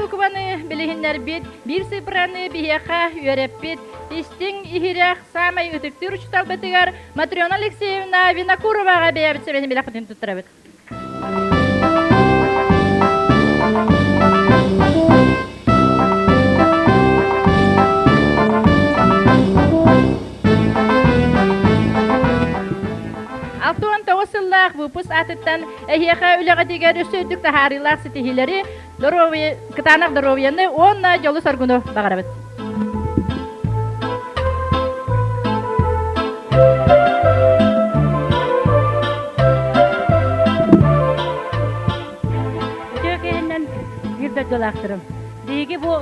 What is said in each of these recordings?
букваны билиһиннэрбит, биир цифраны биһиэхэ үөрэппит, истиҥ иһирэх саамай ытыктыыр учууталбытыгар Матрена Алексеевна Винокуроваҕа бэйэбит сэбэни билэхпитин туттарабыт. 69 сыллаах выпуск аатыттан эһиэхэ үлэҕитигэр өссө үрдүк таһаарыылаах ситиһиилэри, доруобуйа, кытаанах доруобуйаны уонна дьолу-соргуну баҕарабыт. Үтүө киһиннэн биир дойдулаахтарым. Биһиги бу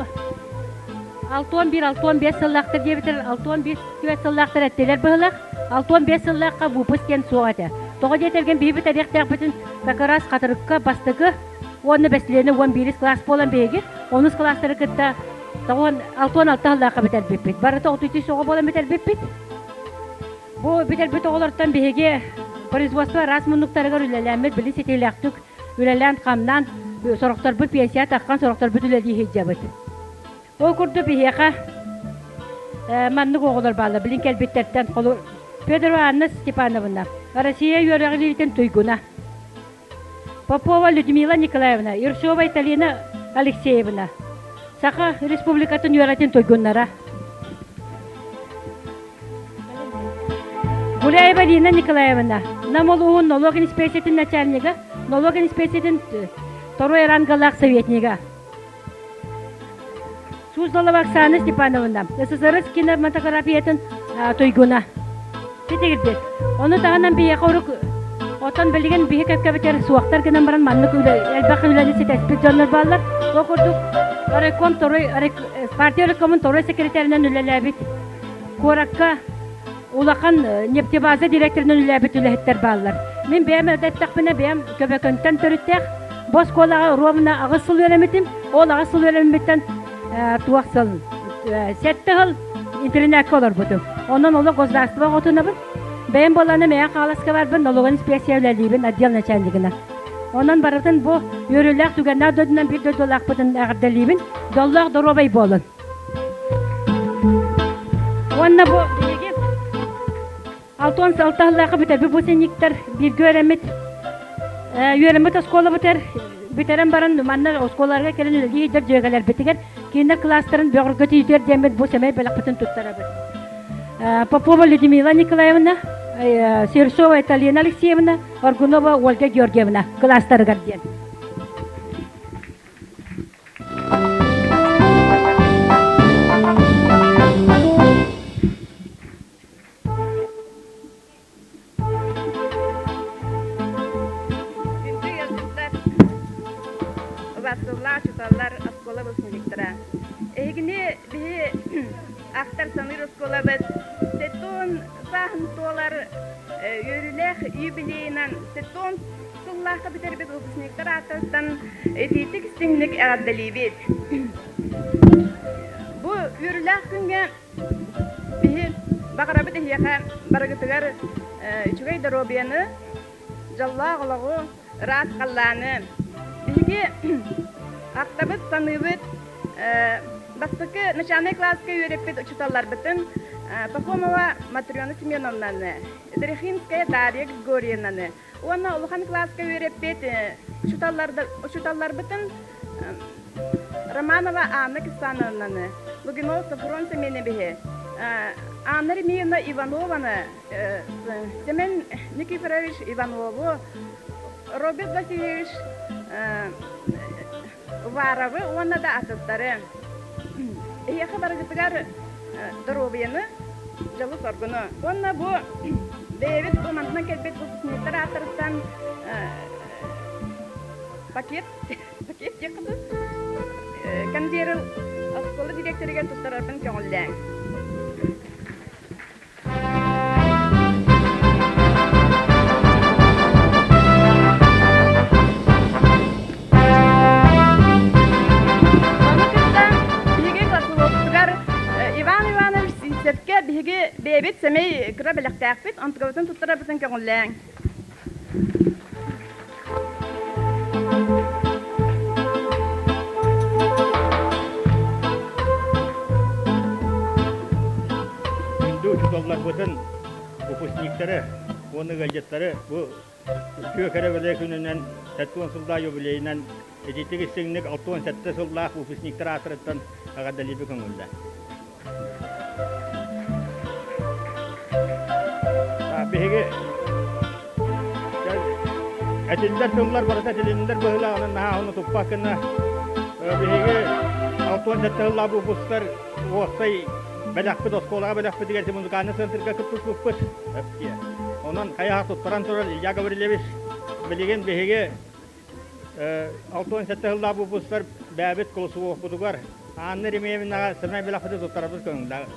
61-65 сыллаахтар диэбитэр 61 сыллаахтар эттилэр быһылах. 65 сыллаахха выпуск диэн суох этэ. Тоҕо диэтэргин биһибит эриэхтээхпитин как раз Хатырыкка бастакы уонна бэстилиэнэ 11 класс буолан биһиги онус класстары кытта тоҕуон 66 сыллаахха бүтэрбиппит. Барыта 33 оҕо буолан бүтэрбиппит. Бу бүтэрбит оҕолортон биһиги производство араас муннуктарыгар үлэлээммит били ситиилээхтик үлэлээн-хамнаан сорохторбут пенсия таххан, сорохторбут үлэлии сылдьабыт. Ол курдук биһиэхэ маннык оҕолор бааллар. Билин кэлбиттэртэн холу Федорова Анна Степановна, Россия үөрэҕириитин туйгуна. Попова Людмила Николаевна, Ершова Италина Алексеевна, Саха Республикатын үөрэтин туйгуннара. Гуляева Лина Николаевна, Нам улууһун нолуок инспекциятын начальнига, нолуок инспекциятын второй рангалаах советнига. Суздалова Оксана Степановна, СССР кинематографиятын туйгуна. Ситигирдик. Ону таһынан биһиэхэ урук отон билигин биһи кэккэбитигэр суохтар гынан баран маннык үлэ элбэх үлэни ситэспит дьоннор бааллар. Ол курдук райком второй партия райкомун второй секретарынан үлэлээбит куоракка улахан нефтебаза директорынан үлэлээбит үлэһиттэр бааллар. Мин бэйэм эттэхпинэ бэйэм Көбөкөнтөн төрүттээх бу оскуолаҕа ровно аҕыс сыл үөрэммитим. Ол аҕыс сыл үөрэммиттэн туох сыл сэттэ сыл интернакка олорбутум. Онон олох государство оҕотунабын. Бэйэм буоллаҕына мэйэ хааласка барбын, налогын инспекция үлэлиибин отдел начальнигынан. Онон барытын бу үөрүүлээх түгэннээх дойдунан биир дойдулаахпытын эҕэрдэлиибин. Дьоллоох доруобай буолун. Уонна бу биһиги 66 сыллаахха бүтэрбит выпускниктар бииргэ үөрэммит үөрэммит оскуола бүтэр бүтэрэн баран манна оскуолаларга кэлэн үлэлии сылдьар дьүөгэлэрбитигэр кинилэр кылаастарын бөҕөргөтүүтүгэр диэммит бу сэмэй бэлэхпитин туттарабыт. Попова Людмила Николаевна, Сершова Италина Алексеевна, Аргунова Ольга Георгиевна кылаастарыгар диэн. Күндү ыалдьыттар, убаастабыллаах учууталлар, оскуола выпускниктара! Эһигини биһи ахтар саныыр оскуолабыт сетон сааһын туолар үөрүүлээх юбилейынан сетон сыллаахха бүтэрбит выпускниктар ааттарыттан итиитик истиҥник эҕэрдэлиибит. Бу үөрүүлээх күҥҥэ биһи баҕарабыт эһиэхэ барыгытыгар үчүгэй доруобуйаны, дьоллоох олоҕу, ыраас халлааны. Биһиги ахтабыт, саныыбыт бастакы начальнай кылааска үөрэппит учууталларбытын Пахомова Матрена Семеновнаны, Дрехинская Дарья Григорьевнаны уонна улахан кылааска үөрэппит учууталларбытын Романова Анна Кисановнаны, Лугинов Софрон Семеновиһы, Анна Ремеевна Иванованы, Семен Никифорович Иванову, Роберт Васильевич Уваровы уонна да атыттары. Эһиэхэ барыгытыгар доруобуйаны, дьолу-соргуну. Уонна бу бэйэбит бу мантан кэлбит выпускниктар ааттарыттан пакет пакет диэххэ конвейеры оскуола директорыгар туттарарбын көҥүллээҥ. Ону кытта биһиги классоводпутугар Иван Иванович Сивцевкэ биһиги бэйэбит сэмэй кыра бэлэхтээхпит, онтукабытын туттарарбытын көҥүллээҥ. учууталларбытын, выпускниктары уонна ыалдьыттары бу үтүө кэрэ бэлиэ күнүнэн 70 сыллаах юбилейынан ититик истиҥник 67 сыллаах выпускниктар аатырыттан эҕэрдэлиирбит көҥүллэ. Биһиги этиллэр тыллар барыта этилиннэр быһыылааҕынан наһаа ону туппат гына биһиги 67 сыллаах выпусктар уопсай бэлэхпит оскуолаҕа бэлэхпитигэр музыкальный центрга кыттыспыппыт. Онон хайаха туттаран турар Илья Гаврильевич билигин биһиги 67 сыллаах выпусктар бэйэбит колосовуохпутугар Анна Еремеевнаҕа сэмэй бэлэхпитин туттарабыт көҥүллээх.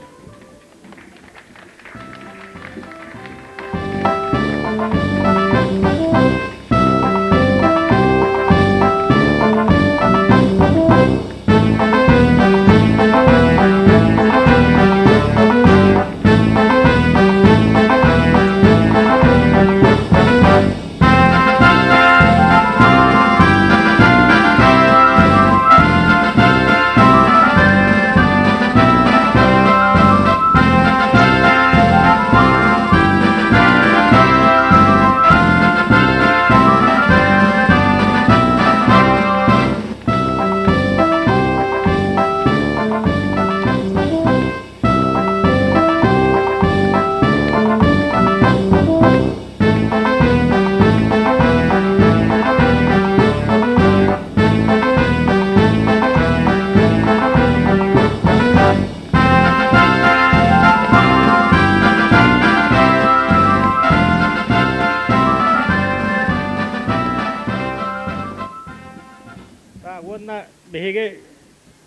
Уонна биһиги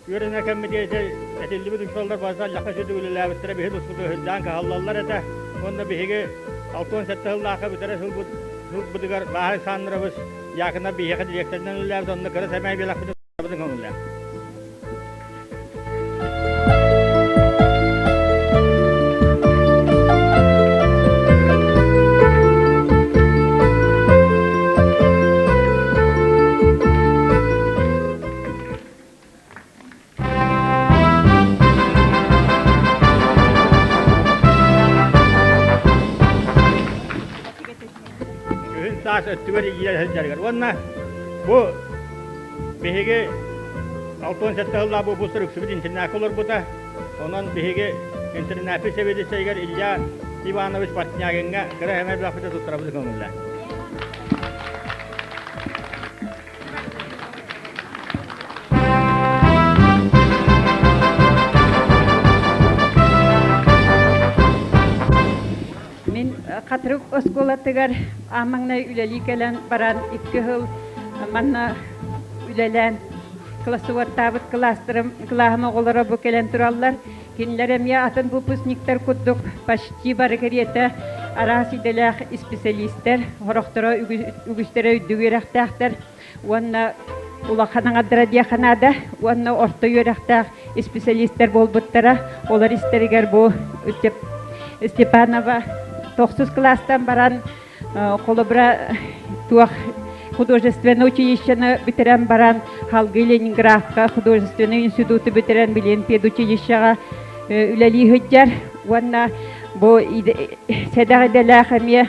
Үөрэнэр кэммитигэр этиллибит учууталлар барыта лаха сүдү үлэлээбиттэрэ биһи туспуту өһүлдээн кыһаллаллар этэ. Уонна биһиги 67 сыллаахха бүтэрэ сылбыт сылбытыгар Бааһай Александрович Яконов биһиэхэ дириэктэринэн үлэлээбит онно кыра сэмэй бэлэхпитин көҥүллээх. Күһүн саас өттүгэр иилэр сылдьарыгар уонна бу биһиги 67 сыллаах выпустар үксүбүт интернакка олорбута. Онон биһиги интернаппыт сэбиэдиссэйигэр Илья Иванович Портнягиҥҥа кыра эмэ бэлэхпитин туттарабыт көҥүллээх. Мин Хатырык оскуолатыгар аан маҥнай үлэлии кэлэн баран икки сыл манна үлэлээн классоводтаабыт кылаастарым кылааһым оҕолоро бу кэлэн тураллар. Кинилэр эмиэ атын выпускниктар курдук почти бары кэриэтэ араас идэлээх исписэлиистэр, сорохторо үгүстэрэ үрдүк үөрэхтээхтэр уонна улахан аҥардара диэххэ наада уонна орто үөрэхтээх исписэлиистэр буолбуттара. Олор истэригэр бу Степанова тохсус кылаастан баран холобура туох художественное училищены бүтэрэн баран Халгы Ленинградка художественный институту бүтэрэн билин педучилищеҕа үлэлии сылдьар уонна бу сэдэх идэлээх эмиэ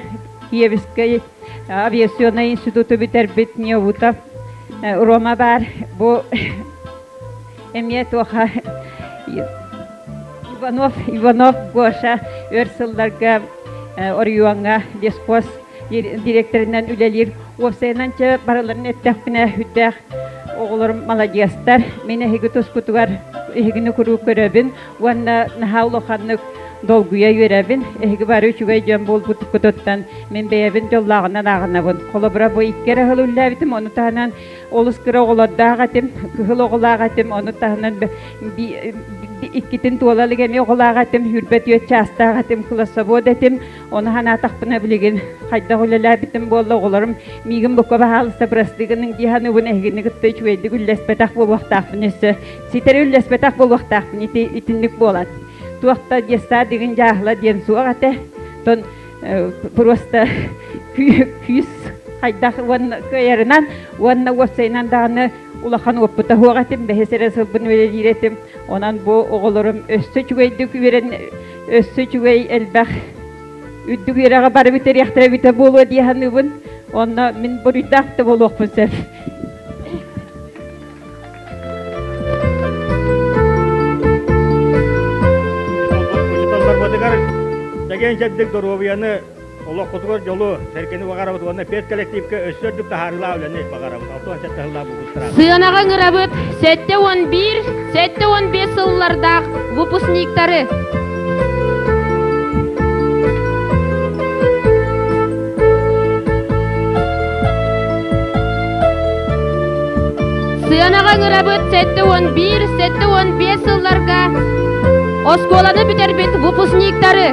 Киевскэй авиационнай институту бүтэрбит Неутов Рома баар бу эмиэ туоха Иванов Иванов Гоша өр сылларга оройуоҥҥа лесхоз директорынан үлэлиир. Уопсайынан чэ барыларын эттэхпинэ үрдээх оҕолорум маладьыастар. Мин эһиги тускутугар эһигини куруук көрөбүн уонна наһаа улаханнык долгуйа үөрэбин. Эһиги бары үчүгэй дьон буолбуккутуттан мин бэйэбин дьоллооҕунан ааҕынабын. Холобура бу икки эрэ сыл үлэлээбитим, ону таһынан олус кыра оҕолордоох этим, кыһыл оҕолоох этим, ону таһынан иккитин туола илик эмиэ оҕолоох этим, сүүрбэ түөрт чаастаах этим, классовод этим. Ону санаатахпына билигин хайдах үлэлээбитим буолла оҕолорум миигин бука баһаалыста бырастыы гыныҥ дии саныыбын эһигини кытта үчүгэйдик үллэспэтэх буолуохтаахпын өссө ситэри үллэспэтэх буолуохтаахпын ити итинник буолан туох да детсад дигин дьааһыла диэн суох этэ тон просто күүс хайдах уонна кыайарынан уонна уопсайынан даҕаны улахан уоппута суох этим бэһис эрэ сылбын үлэлиир этим онон бу оҕолорум өссө үчүгэйдик үөрэн Өссө үчүгэй элбэх үрдүк үөрэҕи бары бүтэриэхтэрэ эбитэ буолуо дии саныыбын. Онно мин буруйдаах да буолуохпун сөп. Учууталларбытыгар чэгиэн чэбдик доруобуйаны, олоххутугар дьолу, сэргэни баҕарабыт уонна педколлективка өссө үрдүк таһаарыылаах үлэни баҕарабыт. 67 сыллаах выпусктара. Сыанаҕа ыҥырабыт 71, 75 сыллардаах выпускниктары. Сыанаҕа ыҥырабыт 71, 75 сылларга оскуоланы бүтэрбит выпускниктары.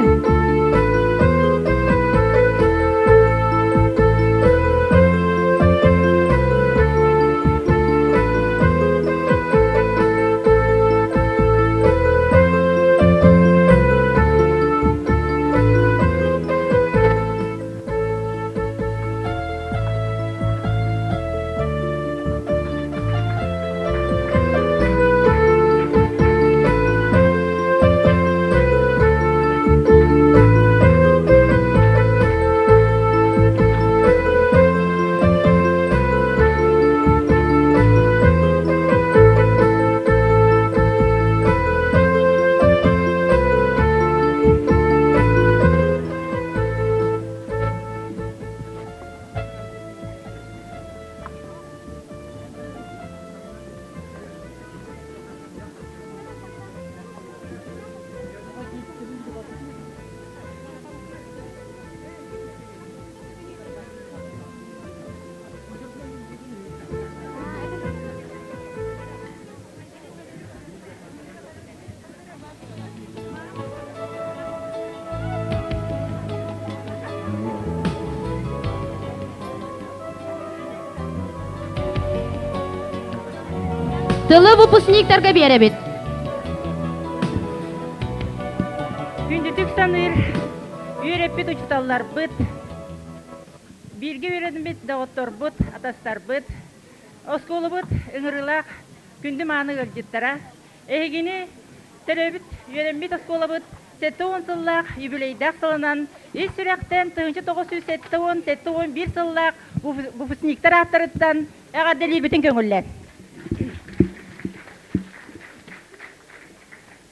Тылы выпускниктарга биэрэбит. Күндүтүк саныыр үөрэппит учууталларбыт, бииргэ үөрэммит доҕотторбут, атастарбыт, оскуолабыт ыҥырыылаах күндү мааны ыалдьыттара, эһигини төрөөбүт үөрэммит оскуолабыт 70 сыллаах юбилейдаах сылынан ис сүрэхтэн 1970 71 сыллаах выпускниктар ааттарыттан эҕэрдэлиирбитин көҥүллээн.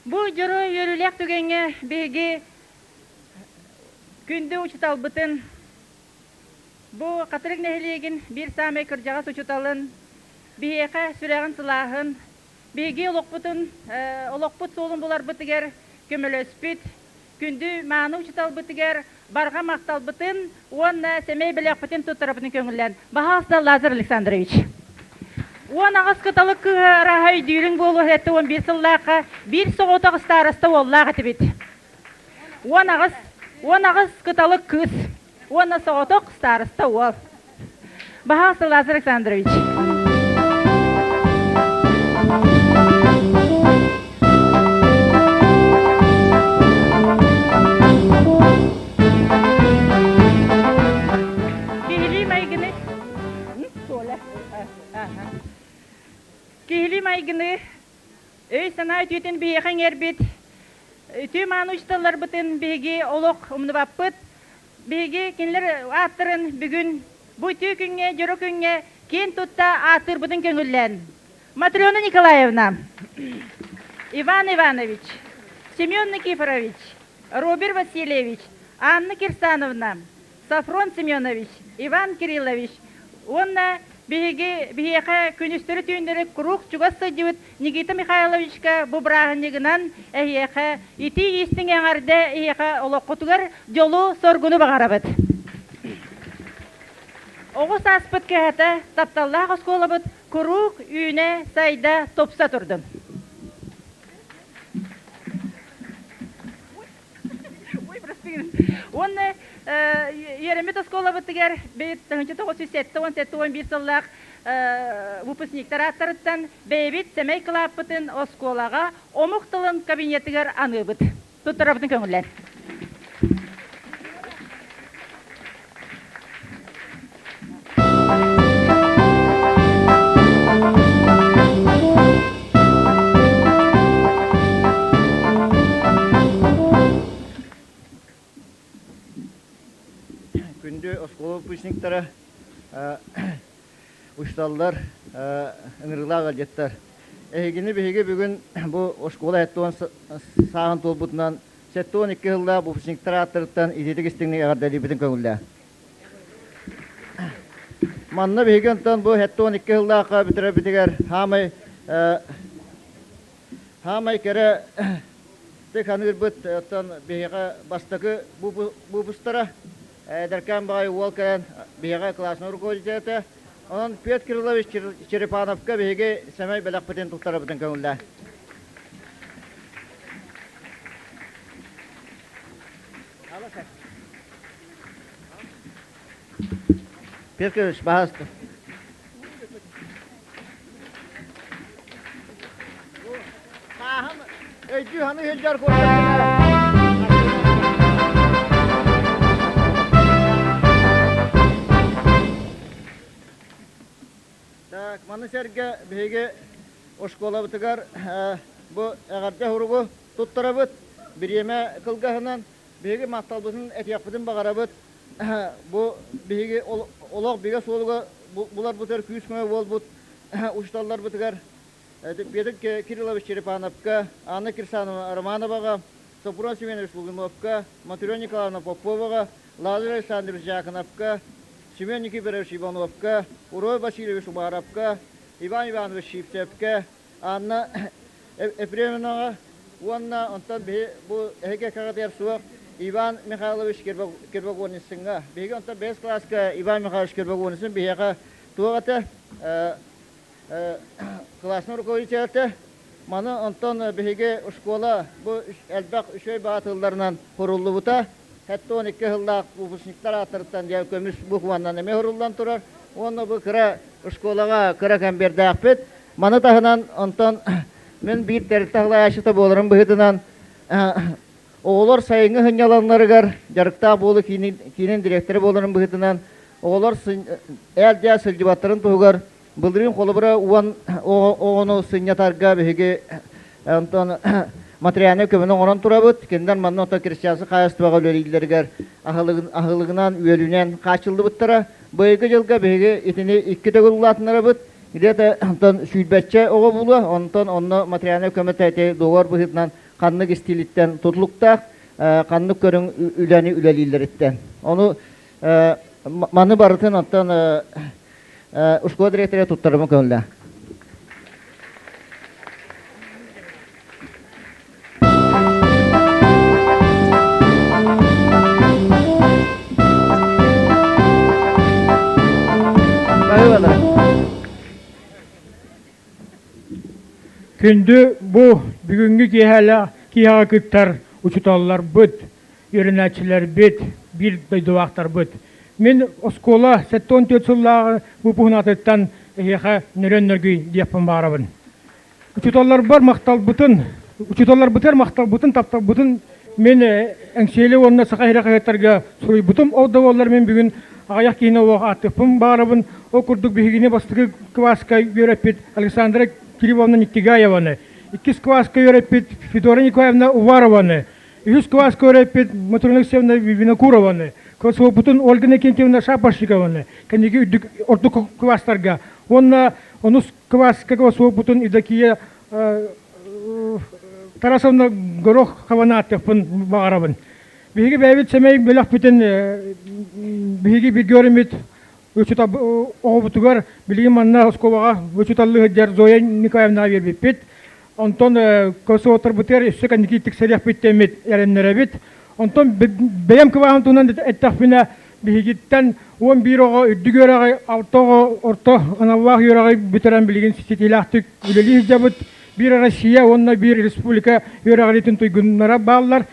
Бу дьоро үөрүүлээх түгэҥҥэ биһиги күндү учууталбытын, бу Хатырык нэһилиэгин биир саамай кырдьаҕас учууталын, биһиэхэ сүрэҕин сылааһын, биһиги олохпутун, олохпут суолун буларбытыгар көмөлөспүт күндү мааны учууталбытыгар барҕа махталбытын уонна сэмэй бэлэхпитин туттарабытын көҥүллээн баһаалыста Лазарь Александрович. 18 кыталык кыыһа арааһа өйдүүрүҥ буолуо 71 сыллаахха биир соҕотох староста уоллаах этибит. 18 18 кыталык кыыс уонна соҕотох староста уол. Баһаалыста Лазарь Александрович. Киһилии майгыны Киһилии майгыны өй-санаа үтүөтүн биһиэхэ иҥэрбит үтүө мааны учууталларбытын биһиги олох умнубаппыт. Биһиги кинилэр ааттарын бүгүн бу үтүө күҥҥэ, дьоро күҥҥэ киэн тутта ааттыырбытын көҥүллээн. Матрена Николаевна, Иван Иванович, Семен Никифорович, Роберт Васильевич, Анна Кирсановна, Софрон Семенович, Иван Кириллович уонна биһиги биһиэхэ күнүстэри-түүннэри куруук чугас сылдьыбыт Никита Михайловичка бу бырааһынньыгынан эһиэхэ итии истиҥ эҕэрдэ эһиэхэ олоххутугар дьолу-соргуну баҕарабыт. Оҕо сааспыт кыһата, тапталлаах оскуолабыт куруук үүнэ, сайда, тупса турдун. Уонна үөрэммит оскуолабытыгар бэйэт 1970-71 сыллаах выпускниктар ааттарыттан бэйэбит сэмэй кылааппытын оскуолаҕа омук тылын кабинетыгар аныыбыт. Туттарабытын көҥүллээн. выпускниктара, учууталлар, ыҥырыылаах ыалдьыттар. Эһигини биһиги бүгүн бу оскуола 70 сааһын туолбутунан 72 сыллаах выпускниктар ааттарыттан итиитик истиҥник эҕэрдэлиибитин көҥүллээ. Манна биһиги онтон бу 72 сыллаахха бүтэрэрбитигэр хаамай хаамай кэрэ тык аныырбыт оттон биһиэхэ бастакы выпустара эдэркээн баҕайы уол кэлэн биһиэхэ классный руководитель этэ. Онон Петр Кириллович Черепановка биһиги сэмэй бэлэхпитин туттарабытын көҥүллээ. Петр Кириллович, баһаалыста. Өйдүү ханы сылдьар Так, маны сэргэ биһиги оскуолабытыгар бу эҕэрдэ суругу туттарабыт. Бириэмэ кылгаһынан биһиги махталбытын этиэхпитин баҕарабыт. Бу биһиги олох бигэ суолуга буларбытыгар күүс-көмө буолбут учууталларбытыгар Петр Кириллович Черепановка, Анна Кирсановна Романоваҕа, Сопрун Семенович Лугуновка, Матрена Николаевна Поповаҕа, Лазарь Александрович Дьяконовка, Семен Никифорович Ивановка, Урой Васильевич Уваровка, Иван Иванович Сивцевкэ, Анна Ефремовнаҕа уонна онтон биһи бу эһиги кэҕэтигэр суох Иван Михайлович Кирбогонисыҥҥа. Биһиги онтон бэс кылааска Иван Михайлович Кирбогонисын биһиэхэ туох этэ классный руководитель этэ. Маны онтон биһиги школа бу элбэх үчүгэй баатылларынан куруллубута. 72 сыллаах выпускниктар ааттарыттан диэн көмүс букваннан эмиэ суруллан турар. Уонна бу кыра школаҕа кыра кэмбиэрдээхпит. Маны таһынан онтон мин биир тэрилтэ салайааччыта буоларым быһыытынан оҕолор сайыҥҥы сынньалаҥнарыгар дьарыктаах буолуу киинин дириэктэрэ буоларым быһыытынан оҕолор ээл-дьээл сылдьыбаттарын туһугар былырыын холобура уон оҕону сынньатарга биһиги онтон материальнай көмөнү оҥорон турабыт. Кинилэр манна оттон крестьянскай хаһаайыстыбаҕа үлэлииллэригэр аһылыгынан, үөлүнэн хааччыллыбыттара. Быйылгы дьылга биһиги итини икки төгүл улаатыннарабыт. Где-то онтон сүүрбэччэ оҕо буолуо, онтон онно материальнай көмө ити договор быһыытынан ханнык истиилиттэн тутулуктаах, ханнык көрүҥ үлэни үлэлииллэриттэн. Ону маны барытын оттон школа директора туттарымы көҥүллээ. Күндү бу бүгүҥҥү киэһэлээх киэһэҕэ кыттар учууталларбыт, үөрэнээччилэрбит, биир дойдулаахтарбыт. Мин оскуола 74 сыллааҕы выпускниктан эһиэхэ нөрөн нөргүй диэхпин баҕарабын. Учууталларбар махталбытын, учууталларбытыгар махталбытын, тапталбытын мин Эҥсиэли уонна Саха сирэ хаһыаттарга суруйбутум. Ол да буоллар мин бүгүн аҕыйах киһини олох ааттыахпын баҕарабын. Ол курдук биһигини бастакы кылааска үөрэппит Александра Кирилловна Никтигаеваны, иккис кылааска үөрэппит Федора Николаевна Уварованы, үһүс кылааска үөрэппит Матрена Алексеевна Винокурованы, классовопутун Ольга Никитьевна Шапошникованы, кэнники үрдүк ордук кылаастарга уонна онус кылааска классовопутун Евдокия Тарасовна Горохованы ааттыахпын баҕарабын. Биһиги бэйэбит сэмэй бөлөхпүтүн биһиги бииргэ оҕобутугар билигин манна оскуолаҕа учууталлыы сылдьар Зоя Николаевнаҕа биэрбиппит. Онтон консерваторбытыгар өссө кэнники тиксэриэхпит диэммит эрэннэрэбит. Онтон бэйэм кылааһым туһунан эттэхпинэ, биһигиттэн 11 оҕо үрдүк үөрэҕи, алта оҕо орто аналлаах үөрэҕи бүтэрэн билигин ситиилээхтик үлэлии сылдьабыт. Биир Россия уонна биир республика үөрэҕириитин туйгуннара бааллар.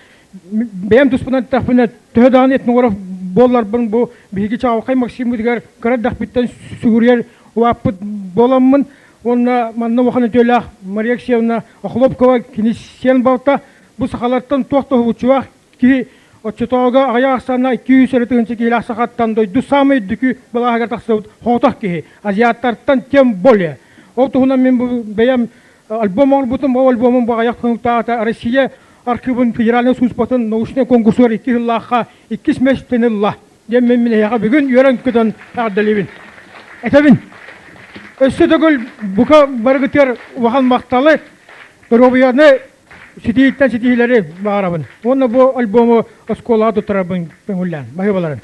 Бэйэм туспунан эттэхпинэ, төһө даҕаны этнограф буолларбын бу биһиги Чаҕылхай Максиммытыгар кыра эрдэхпиттэн сүгүрүйэр улааппыт буоламмын уонна манна улахан үтүөлээх Мария Алексеевна Охлопкова кини сиэн балта бу сахалартан туох да уһулуччулаах киһи оччотооҕуга аҕыйах ахсааннаах 200 эрэ тыһыынча киһилээх сахаттан дойду саамай үрдүкү былааһыгар тахсыбыт соҕотох киһи азиаттартан тем более ол туһунан мин бу бэйэм альбом оҥорбутум ол альбомум бу аҕыйах хонуктааҕыта Россия архивын федеральнай службатын научнай конкурсугар икки сыллаахха иккис миэстэни ылла. Диэн мин мин эһиэхэ бүгүн үөрэн-көтөн эҕэрдэлиибин. Этэбин. Өссө төгүл бука барыгытыгар улахан махталы, доруобуйаны ситиһииттэн ситиһиилэри баҕарабын. Уонна бу альбому оскуолаҕа туттарарбын көҥүллээн. Баһыыбаларын.